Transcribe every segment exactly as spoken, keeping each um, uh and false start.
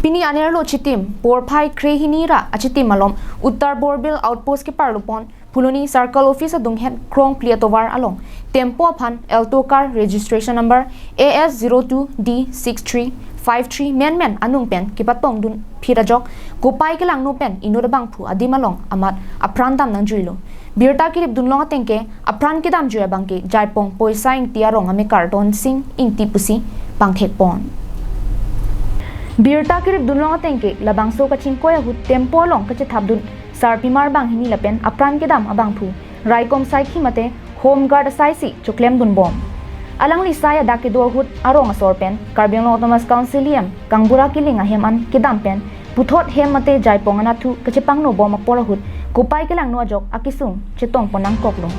Pini anerlo chitim porphai kre hini ra achitim malom Uttar Borbil Outpost keparlopon Phuloni Circle Office adunghet krong phli atovar along tempo aphan Alto car registration number A S zero two D six three five three menmen anung pen kepatongdun phit ajok kopai kelangno pen inut abangphu adim along amat apran dam nangjuilo. Birta keripdunlong atengke apran kedamjui abangke Jaipong Poisa Ingti arong amekar Donsing Ingti pusi pangthekpon. Birta keripdunlong atengke labangso kachingkoi ahut tempo along kachethapdun sarpimar banghini lapen apran kedam abangphu raikom saikhi mate Home Guard asaisi choklemdunbom. Alangli sai adak kedo ahut arong asor pen Karbi Anglong Autonomous Council E M Kangbura Killing ahem an kedam pen puthot hem mate Jaipong anatthu kachepangnobom apor ahut kopai kelangno ajok akesung chetongpon nangkoklo.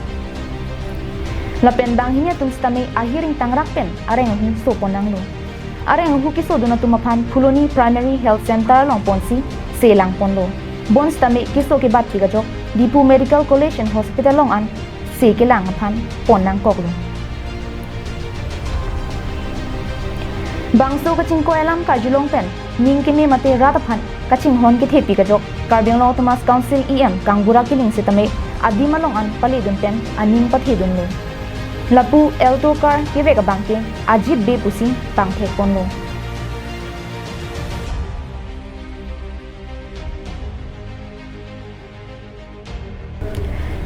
Lapen banghini atum sitame ahir ingtangrak pen areng ahu sopon nanglo. Areng ahu kesodun atum aphan Phuloni Primary Health Center along ponsi selangponlo. Bonsitame keso kebatpik ajok Diphu Medical College and Hospital along an se kelang aphan pon nangkoklo. Bangso kachingkoi alam karjulong pen ning keme mate rat aphan kachinghon kethepik ajok Karbi Anglong Autonomous Council E M Kangbura Killing sitame adim along an paledun pen aning pathedunlo. Lapu Alto car kevek abangke ajit be pusi pangthekponlo.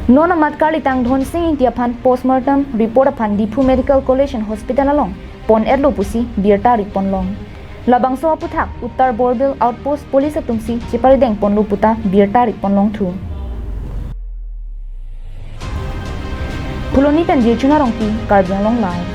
Non amat karlitang Donsing Ingti aphan postmortem report aphan Diphu Medical College and Hospital along pon-etlo pusi birta riponlong. Labangso aputhak Uttar Borbil Outpost Police atumsi cheparidengponlo puta birta riponlongthu. Phuloni pen Jirchun Rongpi, Karbi Anglong Live.